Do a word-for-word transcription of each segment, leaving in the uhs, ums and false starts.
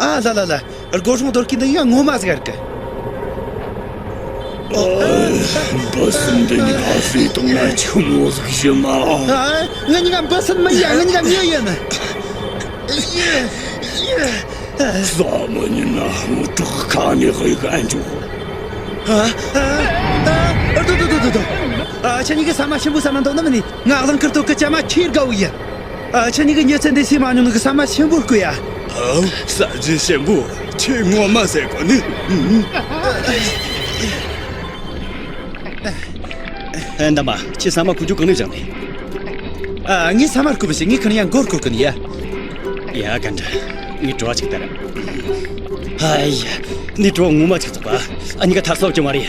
ཨ་ལ་ལ་ལ། སྒོ་སྲུང་དོར་གི་འདི་ཡང་ངོ་མ་ཟིག་ཨར་གི། འབུ་སྲིན་འདི་གཉིས་ཀ་ཟིག་དང་ང་ཆི་མོ་ཟིག་ཞི་མ། ཨ། ང་གཉིས་ཀ་འབུ་སྲིན་མིན་ཡ། ང་གཉིས་ཀ་མྱི་ཡིན། ས་མ་ཉིན་ན་ཧུ་དྲག་ཁ་ནས་ཧི་ག་འཇུག་ཨ། ཨ། ཨ། ཨ། དོ་དོ་དོ་དོ་དོ། ཨ། ཁྱེད་གཉིས་ཀ་ས་མ་ཆེན་པོ་ས་མ་འདོད་ནི་མིན་ནི། ང་གླིང་དཀར་སྟོད་གི་བྱམས་མ་ཁྱེར་དགའ་བོ་ཡིན། ཨ། ཁྱེད་གཉིས་ཀྱིས་མྱི་ཚེ་འདི་སྲིད་མ་མྱོང་ནི་གི་ས་མ་ཆེན་པོ་རྐུ་ཡ། ཨོ། ས་རྗེ་ཞིམ་པོ། ཁྱེད་ངོ་མ་ཟེར་གོ་ནི། ཨ། འདམ་མ། ཁྱེད་ས་མ་ཁུ་ཆུ་གང་ནས་བཞག་ནི། ཨ། ངས་ས་མ་རྐུ་མི་ཤེས། ངས་ཁ་ནས་ཡང་མགོ་རྐུ་གི་ནི་ཡ། ཡ་ག་འདྲ། ངས་བྲོ་བ་ཅིག་ལྟར། ཨ་ཡ། འདི་བྲོ་བ་ངོ་མ་ཅིག་ཚོགས་པ། ཨ་ནི་ག་ཐར་སོགས་ཀྱི་མ་རེད།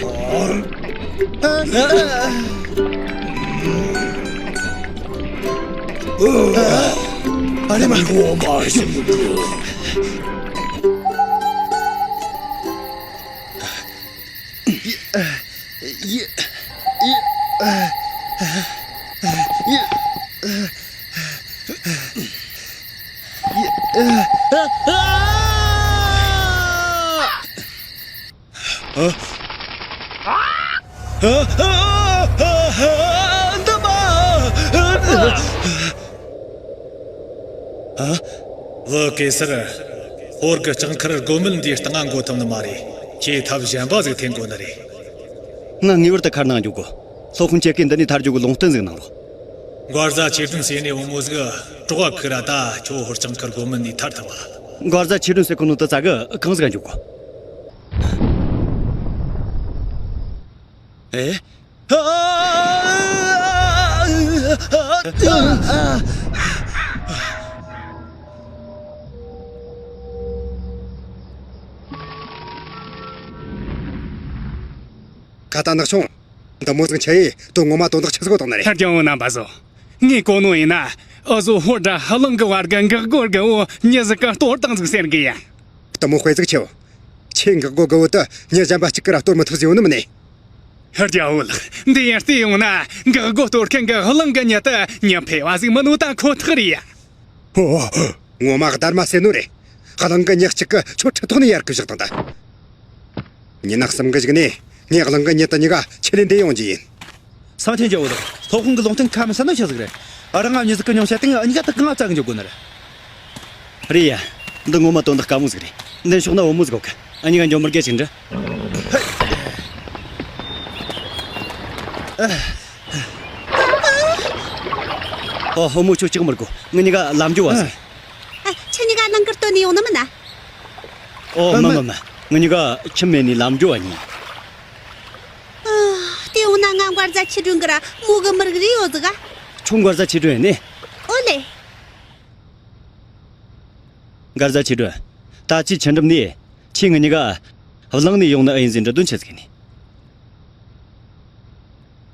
ཨ་རེ་མ། ངོ་མ་ཞིམ་གི། ཨ། ཨ། ཨ། འདམ་མ། ཨ། བུ་གེ་སར། ཧོར་གི་ལྕགས་མཁར་རྒོད་མེད་འདིའི་སྟེང་ང་འགོ་ཐུབ་ནི་མ་རེད། ཁྱེད་ཐབས་གཞན་པ་ཟིག་འཐེན་དགོས་ནི་རེད། ང་ངེས་པར་དུ་མཁར་ནང་འཇུག་དགོས། སློབ་དཔོན་ཁྱེད་ཀྱིས་འདི་ནས་ཐར་རྒྱུ་གི་ལུང་བསྟན་ཟིག་གནང་རོགས། མགར་བཟའ་ཆོས་སྒྲོན་ཟེར་ནི་བུ་མོ་ཟིག་གྲོགས་ཁུར་ར་ད་ཁྱོད་ཧོར་ལྕགས་མཁར་རྒོད་མེད་ནས་ཐར་ཐུབ་བ། མགར་བཟའ་ཆོས་སྒྲོན་ཟེར་གོ་ནོ་དེ་ཙ་གི་གང་ཟིག་ག་འཇུག་དགོས། ཨེ། ཁ་ཏ་ནག་ཆུང་། འདི་མོ་ཟིག་ཆི་ཡེ་དོན་ངོ་མ་དོན་དག་ཆི་ཟིག་གོ་བཏང་ནི་རེད། ཧེ་རྒྱལ་བོ་རྣམ་པ་ཚོ། ངས་གོ་ནོ་ཡིན་ན། འུ་ཟོ་ཧོར་དྲ་ཧ་ལང་གི་བར་གི་འགག་སྒོ་གི་འོག་མྱི་ཟིག་གིས་གཏོར་བཏང་ཟིག་ཟེར་གི་ཡ། གཏུམ་མོ་དཔེ་ཟིག་ཆེ་བོ། ཆེ་འགག་སྒོ་གི་འོག་ཏུ་མྱི་གཞན་པ་གཅིག་གིས་ར་གཏོར་མི་ཐུབ་ཟིག་ཡོད་ནི་མིན་ནི། ཧེ་རྒྱལ་བོ་ལགས། འདི་ཡར་བལྟས་ཡོང་ན་འགག་སྒོ་གཏོར་མཁན་གི་ཧ་ལང་གི་མྱི་དེ་མྱི་ཕལ་བ་ཟིག་མིན་ནོ་ད་ཁོ་ཐག་རེད་ཡ། ཨོ། ངོ་མ་སྡར་མ་ཟེར་ནོ་རེད། གླིང་གི་མྱི་གཅིག་གིས་ཁྱོད་ཁྲི་ཐོག་ནས་ཡར་བཀོལ་བཞག་བཏང་ད། ཉི་ན་གསུམ་གི་གཞུག་ནས་ངས་གླིང་གི་མྱི་དེ་གཉིས་ཀ་ཆི་ལས་འདེད་ཡོང་རྒྱུ་ཡིན། སང་ཐེན་རྒྱལ་བོ་དང་སློབ་དཔོན་གི་ལུང་བསྟན་ཁ་མི་སང་ནོ་ཆི་ཟིག་རེད། ཨ་རང་ང་མྱི་ཟིག་གིས་མྱོང་བྱ་དེ་ངས་འུ་གཉིས་ཀ་ད་གང་ང་བཙལ་གི་འཇུག་དགོས་ནི་རེད། རེད་ཡ། འདི་ངོ་མ་དོན་དག་དཀའ་མོ་ཟིག་རེད། འདི་ཕྱོགས་ན་བུ་མོ་ཟིག་ཡོད་གི། འུ་གཉིས་ཀ་འགྱོ་མི་དགོས་ཅིག་འདྲི། ཨོ། བུ་མོ་ཁྱོད་ཅིག་མི་དགོས། ངེད་གཉིས་ཀ་ལམ་འགྲོ་བ་ཟིག། ཨ། ཁྱེད་གཉིས་ཀ་གླིང་དཀར་སྟོད་ནས་ཡོང་ནི་མིན་ན། ཨོ། མིན་མིན་མིན། ངེད་གཉིས་ཀ་ཁྱིམ་མེད་ནས་ལམ་འགྲོ་བ་ཡིན། ཨ། དེ་ཡོང་ན་ང་མགར་བཟའ་ཆོས་སྒྲོན་གི་ར་མོ་གི་མི་རིགས་རེད་ཡོད་ཟིག་ག། ཁྱོད་མགར་བཟའ་ཆོས་སྒྲོན་ཡིན་ནི། ཨོ་ལེ། མགར་བཟའ་ཆོས་སྒྲོན། ད་ཅི་ཆི་འགྲིམ་ནས་ཁྱེད་ངེད་གཉིས་ཀ་བླངས་ནས་ཡོང་ནི་ཨེ་ཡིན་ཟེར་འདྲི་དོན་ཆི་ཟིག་ཡིན་ནི།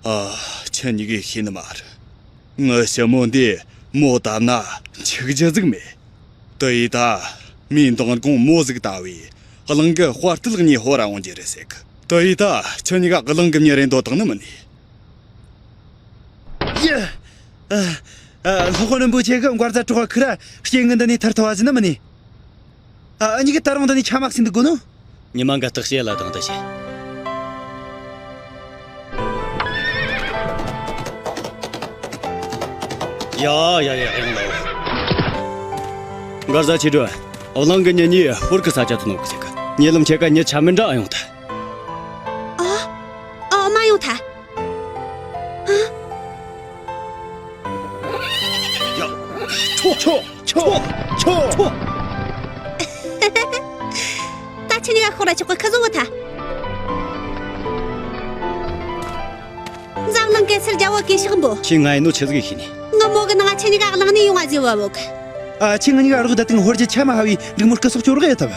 ཨ། ཁྱེད་གཉིས་ཀས་ཤེས་ནི་མ་རེད། ངའི་ཞི་མོ་འདི་མོ་བཏབ་ན་འཆི་རྒྱུ་ཟིག་མེད། དེ་ཡིས་ད་མིའི་མདང་དགོང་མོ་ཟིག་བཏབ་བས་གླིང་གི་དཔའ་རྟུལ་གཉིས་ཧོ་ར་འོང་རྒྱུ་རེད་ཟེར་གི། དེ་ཡིས་ད་ཁྱེད་གཉིས་ཀ་གླིང་གི་མྱི་རེད་འདོད་བཏང་ནི་མིན་ནི། ཡ། ཨ། ཨ། སློབ་དཔོན་རིན་པོ་ཆེ་གིས་མགར་བཟའ་གྲོགས་ཁུར་ར་སྐྱེ་དངོས་འདི་ནས་ཐར་ཐུབ་བ་ཟེར་ནི་མིན་ནི། ཨ། འུ་གཉིས་ཀ་ད་རུང་འདི་ནས་ཆ་མ་ཟིན་འདུག་དགོས་ནོ། ཉི་མ་འགའ་ཐག་བཤད་ལ་དང་དུ་བྱེད། ཡ་ཡ་ཡ། ཡང་ལ། མགར་བཟའ་ཆོས་སྒྲོན། བླངས་གི་མྱི་གཉིས་ཧོར་གི་ས་ཆ་ཐོན་ནོ་གི་ཟེར་གི། ཉེ་ལམ་ཁྱེད་ཀ་མྱི་ཆ་མི་འདྲ་ཨེ་ཡོང་ཐལ། ཨ། ཨ། མ་ཡོང་ཐལ། ཨ། ཡ། ཆོ་ཆོ་ཆོ་ཆོ་ཆོ། ད་ཁྱེད་གཉིས་ཀ་ཤོག་ར། ཆོག་གི། ཁ་བཟོ་བོ་ཐལ། འཛམ་གླིང་གེ་སར་རྒྱལ་བོ་གི་ཕྱག་འབུལ། ཁྱེད་ང་ཡིན་ནོ་ཆི་ཟིག་ཤེས་ནི། ངའི་མོ་ གི་ནང་ང་ཁྱེད་གཉིས་ཀ་གླེང་ནས་ཡོང་བ་ཟེར་བ་བོ་གི། ཨ། ཁྱེད་ངེད་གཉིས་ཀ་རོགས་བསྡད་དང་ཧོར་གྱི་ཆ་མ་ཧ་བའི་འབྲུག་མོར་སྐུ་སྲོག་སྐྱོབ་རོགས་ཡེད་ཐུབ།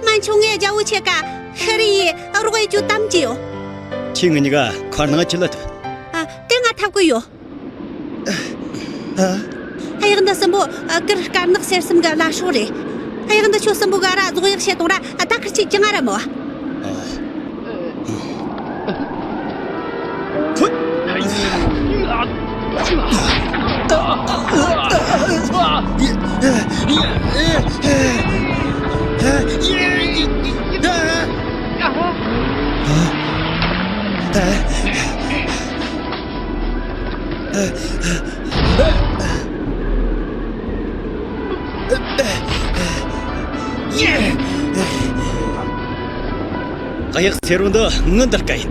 མན་ཆུང་ངས་རྒྱལ་བོ་ཁྱེད་ཀ་ཤི་རི་ཡི་རོགས་ཡེད་རྒྱུ་དམ་གྱི་ཡོད། ཁྱེད་ངེད་གཉིས་ཀ་མཁར་ནང་ཁྲིད་ལ་ཐུབ། ཨ། དེ་ང་ཐབས་བཀོད་ཡོད། ཨ། གཡག་འདི་གསུམ་པོ་གུར་དཀར་ནག་སེར་གསུམ་གི་བླ་སྲོག་རེད། གཡག་འདི་ཁྱོད་གསུམ་པོ་ག་ར་རྫོགས་ཡག་བྱེད་གཏོང་ར་ད་ཁུར་ཆེ་ཅང་ང་ར་མོ། ཨ། གཡག་སེར་བོ་འདི་ངའི་འདི་རྐ་ཡིན།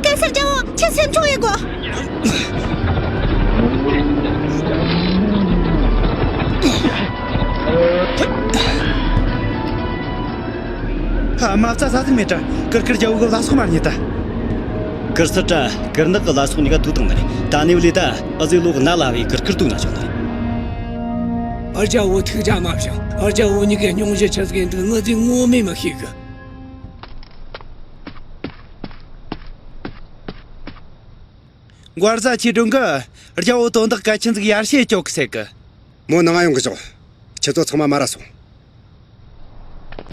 གེ་སར་རྒྱལ་བོ། ཁྱེད་སེམས་ཆུང་ཡེ་དགོ། ཨ། མ་རྩ་ས་ཟིག་མེད་དྲ། གུར་དཀར་རྒྱལ་བོ་གི་བླ་སྲོག་མ་རྙེད་ད། གུར་སེར་དྲ་གུར་ནག་གི་བླ་སྲོག་གཉིས་ཀ་དུག་བཏང་ནི་རེད། ད་ནི་བ་ལས་ད་ཨ་ཟི་ལོག་ན་ལ་བའི་གུར་དཀར་དུག་ན་བྱུང་ནི་རེད། ཨ། རྒྱལ་བོ་ཐུགས་རྒྱལ་མ་བཞེངས། ཨ། རྒྱལ་བོ་གཉིས་ཀའི་སྙུང་གཞི་ཆི་ཟིག་ཡིན་འདུག་ངི་ཟིག་ངོ་མས་མི་ཤེས་གི། མགར་བཟའ་ཆོས་སྒྲོན་གིས་རྒྱལ་བོ་དོན་དག་གལ་ཆེན་ཟིག་ཡར་ཞུ་སྐྱོད་གི་ཟེར་གི། མོ་ནང་ང་ཡོང་གི་ཞོག་ཁྱེད་ཚོ་ཚང་མ་མར་ར་སོང་།